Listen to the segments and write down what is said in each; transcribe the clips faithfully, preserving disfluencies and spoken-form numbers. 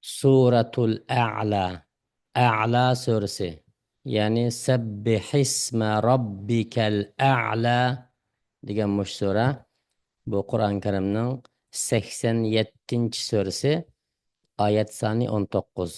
سورة الأعلى، ئەئلا سۈرىسى، يەنى سبح اسم ربك الأعلى دېگەن مۇشۇ سۈرە. بۇ قۇرئان كەرىمنىڭ سەكسەن يەتتىنچى سۈرىسى، ئايەت سانى ئون توققۇز.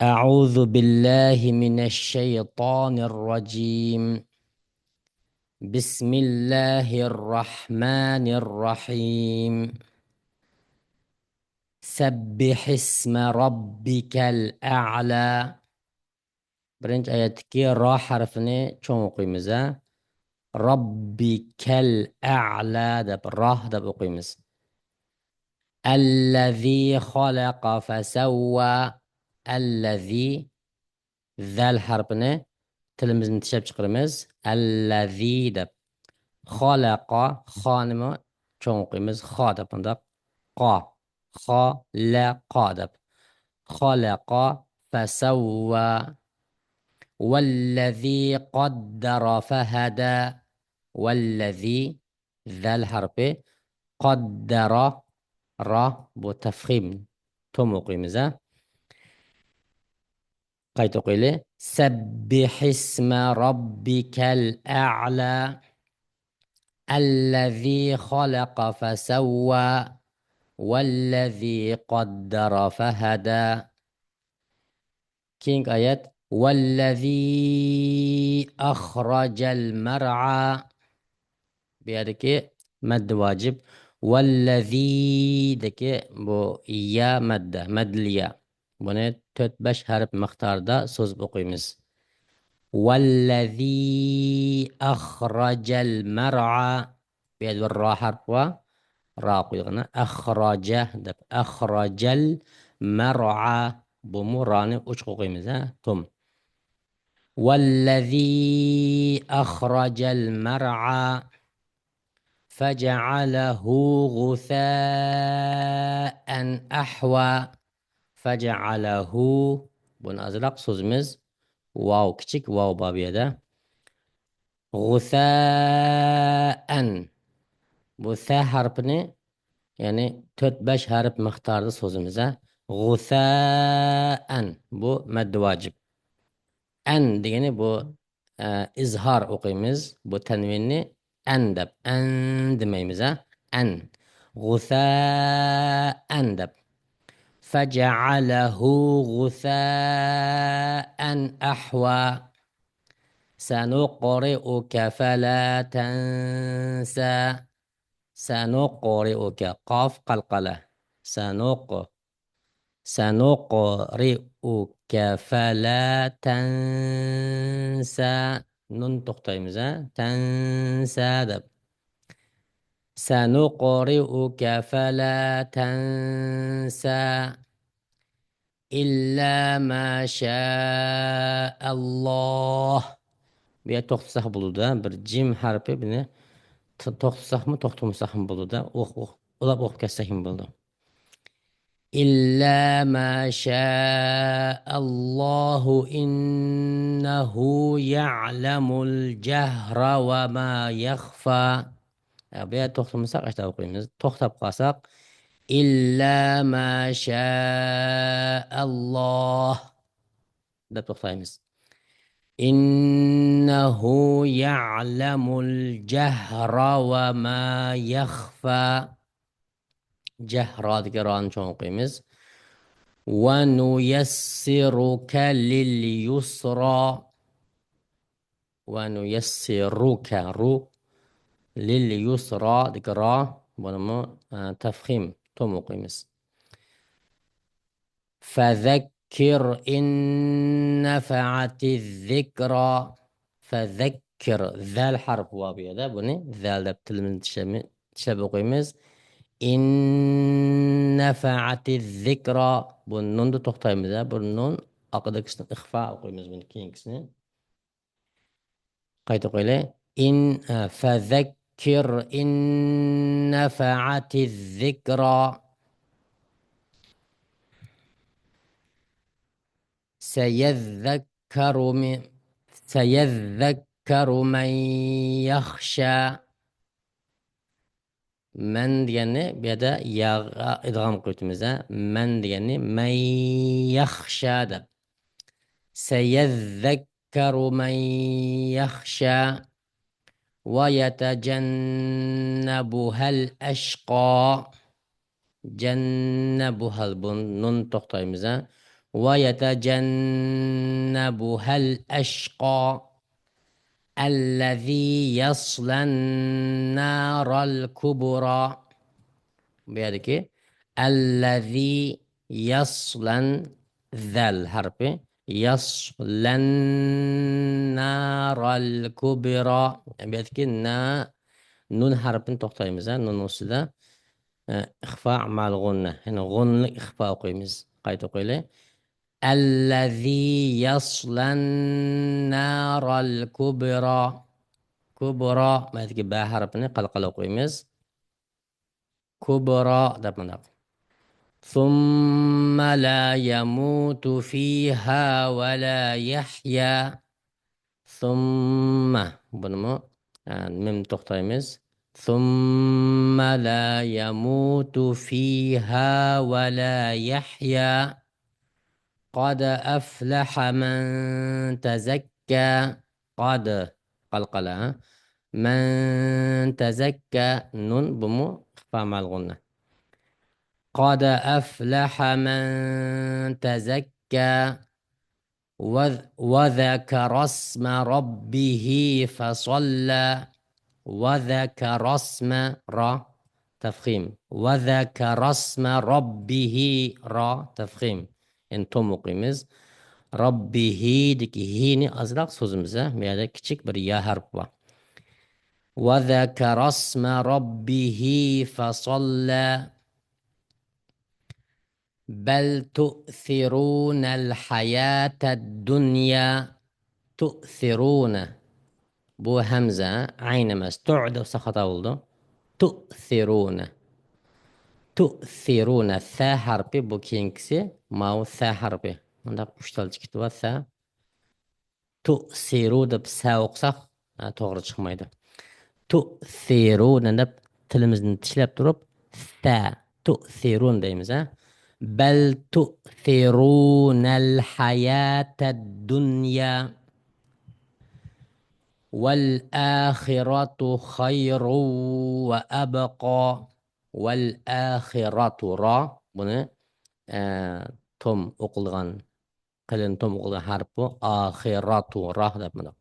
أعوذ بالله من الشيطان الرجيم. بسم الله الرحمن الرحيم. سبح اسم ربك الأعلى. بىرىنچى ئايەتتىكى را ھەرپىنى چوڭ ئوقۇيمىز، ھە. ربك الأعلى دەپ، راھ دەپ ئوقۇيمىز. الذي خلق فسوى. الذي، زەل ھەرپىنى تىلىمىزنى تىشلاپ چىقىرىمىز. الذي دەپ. خلق، خانىمۇ چوڭ ئوقۇيمىز. خا دەپ مۇنداق. قا. خا، لە، قا دەپ. خلق فسوى. والذي قدر فهدى. والذي، زەل ھەرپى، قدر، را، بۇ تەفخىم، توم ئوقۇيمىز، ھە. قايتا ئوقۇيلى. سبح اسم ربك الأعلى. الذي خلق فسوى. والذي قدر فهدى. كېيىنكى ئايەت. والذي أخرج المرعى. بۇ يەردىكى مەددە ۋاجىپ. والذي دىكى بۇ يا مەددە، مەددىل يا. بۇنى تۆت، بەش ھەرپ مىقدارىدا سوزۇپ ئوقۇيمىز. والذي أخرج المرعى. بۇ يەردە بىر را ھەرپ بار. را قويغىنا. أخرج دەپ. أخرج المرعى. بۇمۇ رانى ئوچۇق ئوقۇيمىز، ھە. توم. والذي أخرج المرعى. فجعله غثاء أحوى. فجعله. بۇنى ئازراق سوزىمىز. ۋاۋ، كىچىك ۋاۋ بار بۇ يەردە. غۇسائەن. بۇ سە ھەرپىنى، يەنى تۆت، بەش ھەرپ مىقدارىدا سوزىمىز، ھە. غۇسائەن. بۇ مەددە ۋاجىپ. ئەن دېگىنى بۇ، ئە، ئىزھار ئوقۇيمىز. بۇ تەنۋىننى ئەن دەپ، ئەن دېمەيمىز، ھە. ئەن. غۇسائەن دەپ. فجعله غثاء أحوى. سنقرئك فلا تنسى. سنقرئك. قاف قالقالە. سنق. سنقرئك فلا تنسى. نون توختايمىز، ھە؟ تەنسە دەپ. سنقرئك فلا تنسى. إلا ما شاء الله. بۇ يەردە توختىساق بولىدۇ، ھە؟ بىر جىم ھەرپى، بۇنى تو-، توختىساقمۇ، توختىمىساقمۇ بولىدۇ، ھە؟ ئوق-، ئوق-، ئۇلاپ ئوقۇپ كەتسەكمۇ بولىدۇ. إلا ما شاء الله إنه يعلم الجهر وما يخفى. ھە، بۇ يەردە توختىمىساق، ئاشتا ئوقۇيمىز. توختاپ قالساق، إلا ما شاء الله دەپ توختايمىز. إنه يعلم الجهر وما يخفى. جەھرادىكى رانى چوڭ ئوقۇيمىز. ونيسرك لليسرى. ونيسرك، رو. لليسرى دىكى را، بۇنىمۇ، ئە، تەفخىم، توم ئوقۇيمىز. فذكر إن نفعت الذكرى. فذكر، زەل ھەرپى بار بۇ يەردە. بۇنى زەل دەپ تىلىمىزنى چىشلەپ، چىشلەپ ئوقۇيمىز. إن نفعت الذكرى. بۇ نۇندا توختايمىز، ھە. بۇ نۇن ئارقىدىكىسىنى ئىخفا ئوقۇيمىز، بۇنى كېيىنكىسىنى. قايتا ئوقۇيلى. إن، ئە، فذكر إن نفعت الذكرى. سيذكر من، سيذكر من يخشى. مەن دېگەننى بۇ يەردە ياغا ئىدغام قىلىۋېتىمىز، ھە. مەن دېگەننى مەن يەخشا دەپ. سەيەززەككەرۇ مەن يەخشا. ۋە يەتەجەننەبۇھەل ئەشقا. جەننەبۇھەل، بۇ نۇن توختايمىز، ھە. ۋە يەتەجەننەبۇھەل ئەشقا. ئەللەزى يەسلەن نارەل كۇبرا. بۇ يەردىكى ئەللەزى يەسلەن، زەل ھەرپى، يەسلەن نارەل كۇبرا. بۇ يەردىكى نە، نۇن ھەرپىنى توختايمىز، ھە، نۇننىڭ ئۈستىدە، ئە، ئىخفا مەل غۇننە. يەنى غۇننىلىك ئىخفا ئوقۇيمىز. قايتا ئوقۇيلى. ئەللەزى يەسلەن نارەل كۇبرا. كۇبرا، مەدىكى بە ھەرپىنى قەلقەلە ئوقۇيمىز. كۇبرا دەپ مۇنداق. ثم لا يموت فيها ولا يحيا. ثم، بۇنىمۇ، ئە، مىم توختايمىز. ثم لا يموت فيها ولا يحيا. قد أفلح من تزكى. قاد، قەلقەلە. مەن تەزەككە، نۇن، بۇمۇ ئىخفا مەل غۇننە. قد أفلح من تزكى. وذكر اسم ربه فصلى. وذكر اسم، را تفخيم. وذكر اسم ربه، را تفخيم. يەنى توم ئوقۇيمىز. ربه دىكى ھىنى ئازراق سوزىمىز، ھە. بۇ يەردە كىچىك بىر يا ھەرپى بار. وذكر اسم ربه فصلى. بل تؤثرون الحياة الدنيا. تؤثرون. بۇ ھەمزە، ئەين ئەمەس. تۇ دەپ خاتا بولىدۇ. تؤثرون. تؤثرون. سە ھەرپى، بۇ كېيىنكىسى، ماۋۇ سە ھەرپى. مۇنداق ئۈچ تال چىقىتى بار، سە. تۇسىرۇ دەپ سە ئوقۇساق، ھە، توغرا چىقمايدۇ. تۇسىرۇنە دەپ تىلىمىزنى چىشلەپ تۇرۇپ، سە، تۇسىرۇن دەيمىز، ھە. بەل تۇسىرۇنەل ھاياتەد دۇنيا. ۋەل ئاخىرەتۇ خەيرۇ ۋە ئەبقا. ۋەل ئاخىرەتۇ، را، بۇنى، ئە، توم ئوقۇلغان، قېلىن توم ئوقۇلغان ھەرپ بۇ. ئاخىرەتۇ، را دەپ مۇنداق.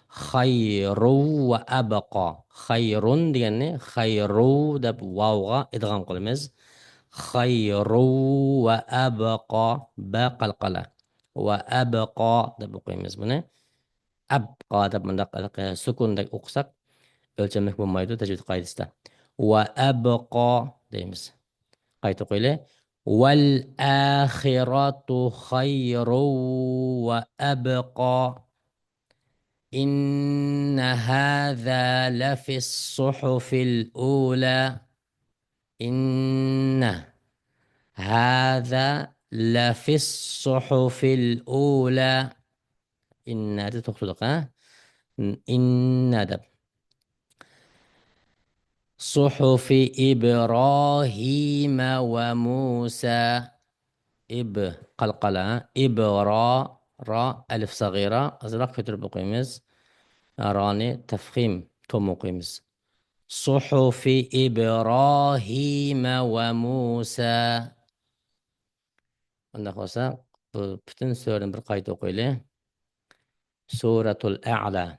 خەيرۇ ۋە ئەبقا. خەيرۇن دېگەننى خەيرۇ دەپ ۋاۋغا ئىدغام قىلىمىز. خەيرۇ ۋە ئەبقا. بە قەلقەلە. ۋە ئەبقا دەپ ئوقۇيمىز بۇنى. ئەبقا دەپ مۇنداق، ھېلىقى سۈكۈندەك ئوقۇساق، ئۆلچەملىك بولمايدۇ تەجۋىد قائىدىسىدە. ۋە ئەبقا دەيمىز. قايتا ئوقۇيلى. ۋەل ئاخىرەتۇ خەيرۇ ۋە ئەبقا. ئىننە ھازا لەفىس سۇھۇفىل ئۇلا. ئىننە ھازا لەفىس سۇھۇفىل ئۇلا. ئىننەدە توختىدۇق، ھە؟ ئىننە دەپ. سۇھۇفى ئىبراھىمە ۋە مۇسا. ئىب، قەلقەلە، ھە؟ ئىبرا، را، ئەلىف سەغىرە، ئازراق كۆتۈرۈپ ئوقۇيمىز. رانى تەفخىم، توم ئوقۇيمىز. سۇھۇفى ئىبراھىمە ۋە مۇسا. ئۇنداق بولسا، بۇ پۈتۈن سۈرىنى بىر قايتا ئوقۇيلى. سورەتۇل ئەئلا.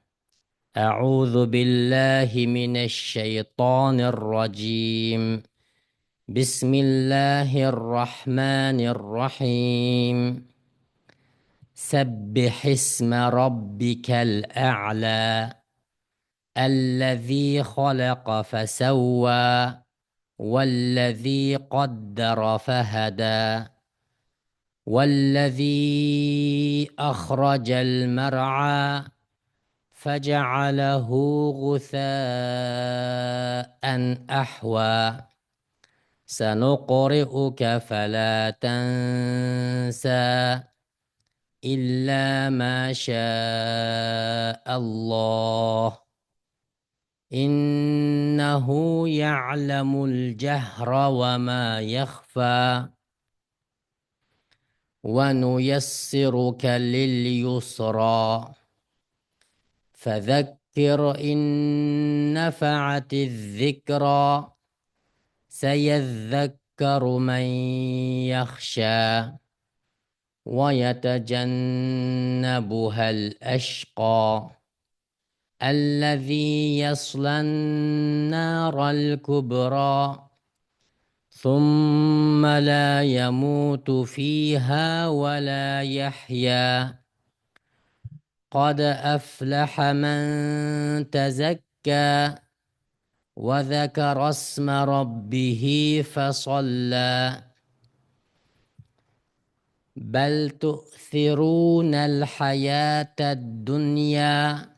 أعوذ بالله من الشيطان الرجيم. بسم الله الرحمن الرحيم. سبح اسم ربك الأعلى. الذي خلق فسوى. والذي قدر فهدى. والذي أخرج المرعى. فجعله غثاء أحوى. سنقرئك فلا تنسى. إلا ما شاء الله. إنه يعلم الجهر وما يخفى. ونيسرك لليسرى. فذكر إن نفعت الذكرى. سيذكر من يخشى. ويتجنبها الأشقى. الذي يصلى النار الكبرى. ثم لا يموت فيها ولا يحيا. قد أفلح من تزكى. وذكر اسم ربه فصلى. بل تؤثرون الحياة الدنيا.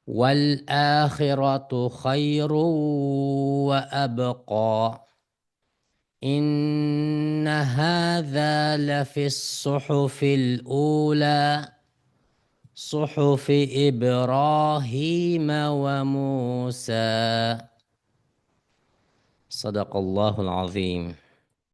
والآخرة خير وأبقى. إن هذا لفي الصحف الأولى. صحف إبراهيم وموسى. صدق الله العظيم.